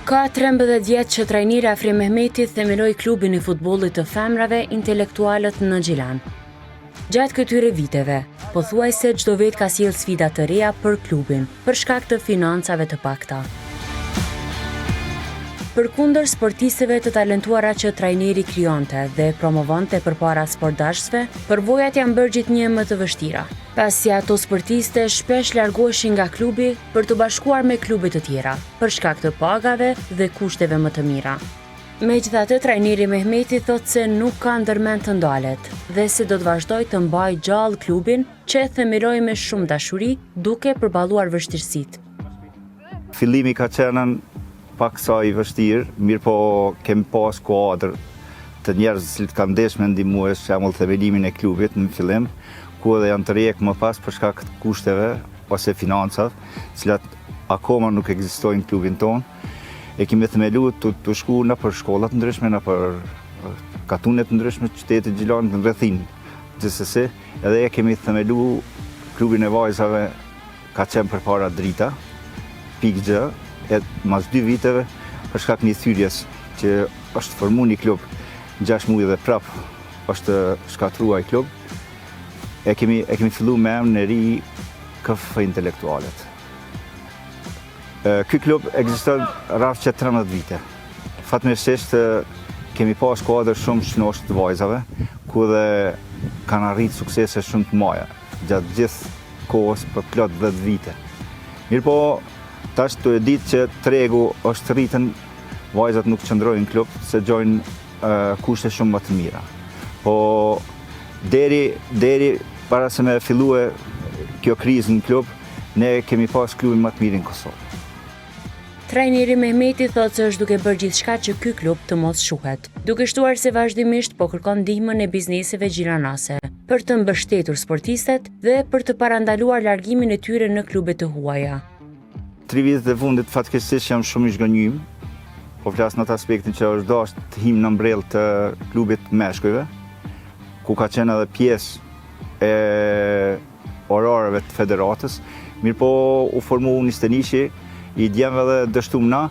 Ka 13 vjet që trajneri Afrim Mehmeti themeloi klubin e futbollit të femrave Intelektualët në Gjilan. Gjatë këtyre viteve, pothuajse çdo vit ka sjellë sfida të reja për klubin, për shkak të financave të pakta. Përkundër sportisteve të talentuara që trajneri krijonte dhe promovonte përpara sportdashësve, përvojat janë bërë gjithnjë më të vështira, pasi ato sportiste shpesh largoheshin nga klubi për t'u bashkuar me klube të tjera, për shkak të pagave dhe kushteve më të mira. Megjithatë, trajneri Mehmeti thotë se nuk ka ndërmend të ndalet dhe se do të vazhdojë të mbajë gjallë klubin që e themeloi me shumë dashuri, duke përballuar vështirësitë. Fillimi ka qenë pak sa i vështirë, mirëpo kemi pas kuadër të njerëz të cilët kanë dashtë me ndihmue, shembull themelimin e klubit në fillim, ku edhe janë tërhjek më pas për shkak të kushteve ose financave, të cilat akoma nuk ekzistojnë në klubin tonë. E kemi themelu tu, tu shku nëpër shkolla të ndryshme, nëpër katune të ndryshme të qytetit Gjilanit në rrethinë. Gjithsesi, edhe e kemi themelu klubin e vajzave ka qenë përpara Drita, pikë gjë, e mas dy viteve, për shkak një thyrjes që është formu një klub 6 muaj dhe prap është shkatërru ai klub, e kemi, e kemi fillu me emrin e ri KF Intelektualet. Ky klub ekziston rreth që 13 vite. Fatmirësisht kemi pas kuadër shumë shnosh të vajzave, ku dhe kanë arrit suksese shumë të mdhaja gjatë gjithë kohës për plot 10 vite. Mirëpo, tash tu e ditë që tregu është rritën, vajzat nuk qëndrojnë në klub, se gjojnë kushte shumë më të mira. Po, deri, deri para se me fillue kjo krizë në klub, ne kemi pas klubin më të mirë në Kosovë. Trajneri Mehmeti thotë se është duke bërë gjithçka që ky klub të mos shuhet, duke shtuar se vazhdimisht po kërkon ndihmën e bizneseve gjilanase për të mbështetur sportistet dhe për të parandaluar largimin e tyre në klube të huaja. Tri vitet e fundit fatkeqësisht jam shumë i zhgënjym. Po flas në atë aspektin që është dashtë të him në ombrellë të klubit të meshkujve, ku ka qenë edhe pjesë e orareve të federatës, mirëpo u formu një stenishi i djemve dhe dështum na,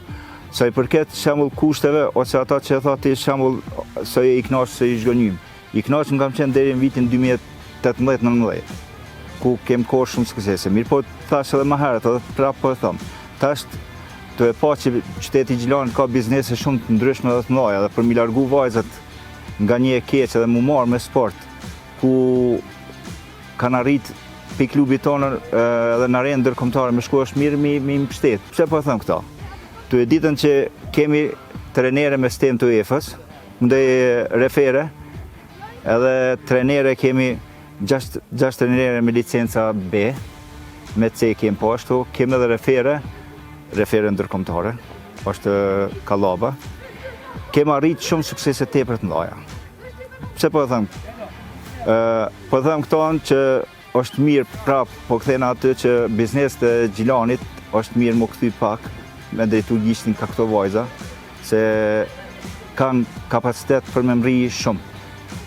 sa i përket shembull kushteve, ose ata që e tha ti shembull sa i knaqë se i zhgënjym. I knaqëm kam qenë deri në vitin 2018-19, ku kem korrë shumë suksese. Mirëpo thash edhe më herët, edhe prapë po e them. Tash tu e pa që qyteti i Gjilanit ka biznese shumë të ndryshme dhe të mëdha, edhe për mi largu vajzat nga një e keqe dhe mu marrë me sport, ku kanë arrit prej klubit tonë edhe në arenë ndërkombëtare me shku është mirë mi, mi mbështet. Pse po e them këto? Tu e ditën që kemi trenere me stemë të UEFA-s, ndaj refere, edhe trenere kemi 6, 6 trenere me licenca B, me C kemi po ashtu, kemi edhe refere, refere ndërkombëtare, është Kallaba. Kemi arrit shumë suksese tepër të mëdha. Pse po e them? Po e them këto që është mirë prap, po kthehna aty që bizneset e Gjilanit është mirë mu kthy pak me drejtu gishtin ka këto vajza, se kanë kapacitet për me mri shumë.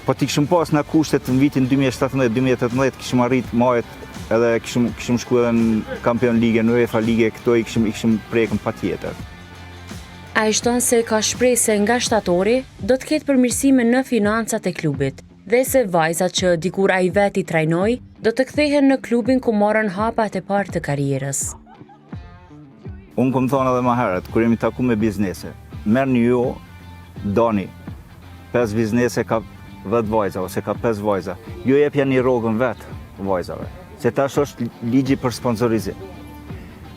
Po t'i kishim pas në kushtet në vitin 2017-2018, kishim arrit majet edhe kishim, kishim shku edhe në kampion lige, në UEFA lige, këto i kishim, i kishim prekën pa tjetër. Ai shton se ka shpresë se nga shtatori do të ketë përmirësime në financat e klubit dhe se vajzat që dikur ai vetë i trajnoi do të kthehen në klubin ku morën hapat e parë të karrierës. Unë kom thonë edhe ma herët, kur jemi taku me biznese, merrni ju, doni, 5 biznese ka 10 vajza, ose ka 5 vajza, ju jepjani rrogën vetë vajzave, se tash është ligji për sponsorizim.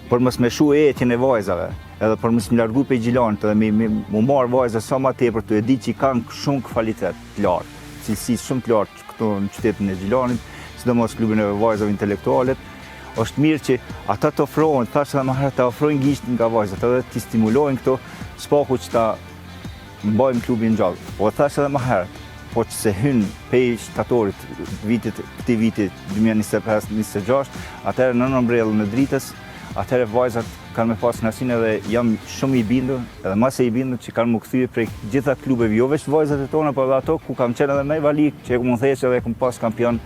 Për mos me shu etjen e vajzave, edhe për mos me largu prej Gjilanit edhe me, me, mu marrë vajza sa ma tepër tu e di që kanë shumë kvalitet të lartë, cilësi shumë të lartë këtu në qytetin e Gjilanit, sidomos klubin e vajzave intelektualet, është mirë që ata të ofrohen, thashë edhe më herët të ofrojnë gishtin nga vajzat edhe t'i stimulojnë këto, s'paku që ta mbajmë klubin gjallë. Po thashë edhe më herët, po që se hyn pej shtatorit vitit, këtij viti 2025-2026, atëherë nën ombrellën e Dritës, atëherë vajzat kanë me pas kënaqësinë edhe jam shumë i bindur, edhe ma se i bindur që kanë mu kthye prej gjitha klubeve, jo veç vajzat e tona, po edhe ato ku kam qenë edhe me Vali, që e kum udhëheq edhe e kum pas kampion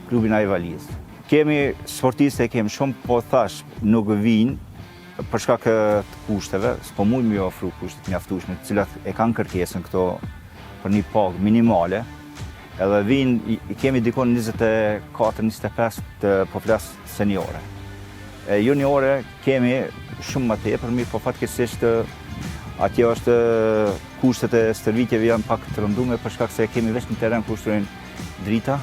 klubin e Valisë. Kemi sportiste, kemi shumë, po thash, nuk vijnë. Për shkak të kushteve, s'po mujmë me ofru kushte të mjaftueshme, të cilat e kanë kërkesën këto për një pagë minimale, edhe vinë, i kemi dikun 24-25 të po flas seniore. E juniore kemi shumë më tepër, mirëpo fatkeqësisht atje është kushtet e stërvitjeve janë pak të rëndume për shkak se kemi veç një teren ku ushtrojnë Drita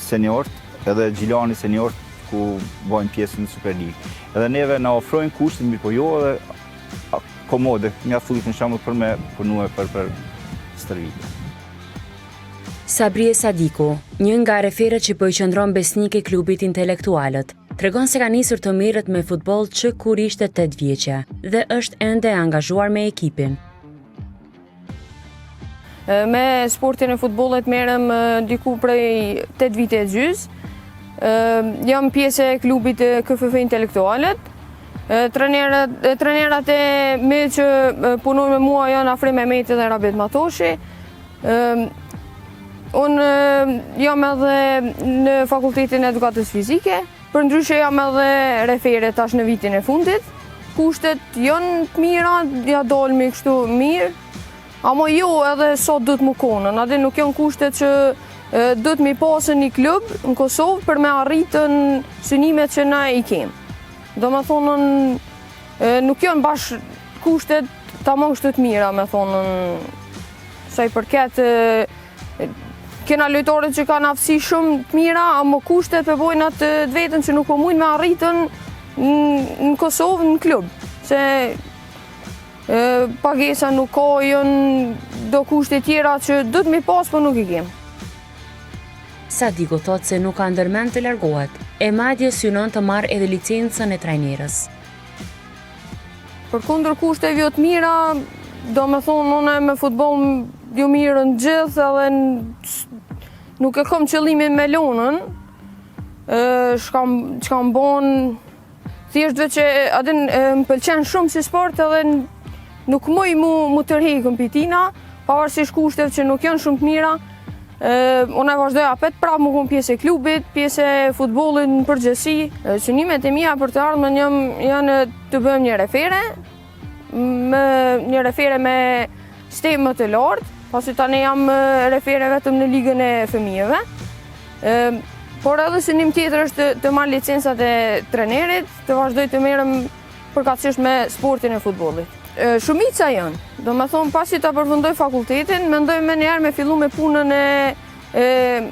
seniorët, edhe Gjilani seniorët ku bojnë pjesë në Superligë. Edhe neve na ofrojnë kushtet, mirëpo jo edhe komode, mjaftueshme shembull për me punue për për stërvitje. Sabrie Sadiku, një nga referët që po i qëndron besnike klubit Intelektualët, tregon se ka nisur të merret me futboll që kur ishte 8 vjeçe dhe është ende e angazhuar me ekipin. Me sportin e futbollit merrem diku prej 8 vite e gjys. Jam pjesë e klubit KFF Intelektualët. Trenerat e mi që punojnë me mua janë Afrim Mehmeti dhe Rabit Matoshi. Unë jam edhe në Fakultetin e Edukatës Fizike. Përndryshe jam edhe refere tash në vitin e fundit. Kushtet janë të mira, ja dolmi kështu mirë. Amo jo edhe sa duhet me konën, a din nuk janë kushtet që duhet me pasë një klub në Kosovë për me arritën synimet që na i kemë. Domethonë, nuk janë bash kushtet tamam kështu të mira, me thonë, sa i përket Kena lojtarët që kanë aftësi shumë të mira, amo kushtet pe bojnë atë të vetën që nuk po mujnë me arritën në Kosovë në klub. Se pagesa nuk ka, janë do kushte tjera që duhet me pas, po nuk i kemë. Sadiku thotë se nuk ka ndërmend të largohet, e madje synon të marrë edhe licencën e trajnerës. Përkundër kushteve jo të mira, domethonë, unë me futboll jom mirën gjithë edhe nuk e kom qëllimin me lonën, çka më bon, thjesht veç që a din, më pëlqen shumë si sport edhe nuk muj mu, mu tërhekën pi tina, pavarësisht kushteve që nuk janë shumë të mira, Unë e vazhdoj apet prapë me konë pjesë e klubit, pjesë e futbollit në përgjithësi. Synimet e mia për të ardhmen janë të bëhem një refere, me një refere me stemë më të lartë, pasi tani jam refere vetëm në ligën e fëmijëve. Por edhe synim tjetër është të marr licencat e trenerit, të vazhdoj të merrem përkatësisht me sportin e futbollit. Shumica janë, domethonë, pasi ta përfundoj fakultetin, mendoj menjëherë me fillu me punën e, e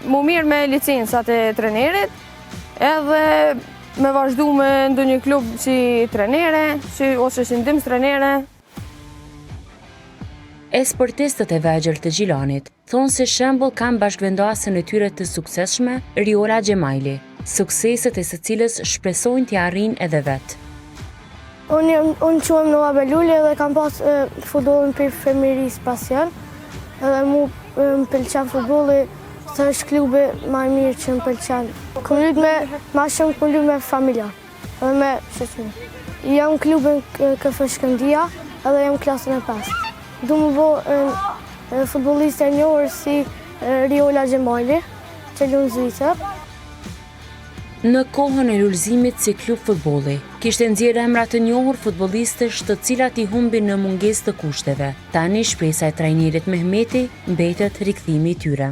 m'u marrë me licencat e trenerit, edhe me vazhdu me ndonjë klub si trenere, si, ose si ndihmës trenere. E sportistët e vegjël të Gjilanit, thonë se shembull kanë bashkëvendasen e tyre të suksesshme, Riola Xhemajli, sukseset e së cilës shpresojnë t'i arrijnë edhe vetë. Unë jam unë quhem Noa Beluli dhe kam pas futbollin prej fëmijërisë pasion. Edhe mu më pëlqen futbolli, se është klubi ma i mirë që më pëlqen. Kom lujt me ma shumë kom lujt me familjar edhe me shoqëri. Jam në klubin KF Shkëndija edhe jam në klasën e pestë. Du m'u bo futbolliste e njohur si Riola Xhemajli, që lun në Zvicër. Në kohën e lulëzimit si klub futbolli, kishte nxjerrë emra të njohur futbollistësh të cilat i humbi në mungesë të kushteve. Tani shpresa e trajnerit Mehmeti mbetet rikthimi i tyre.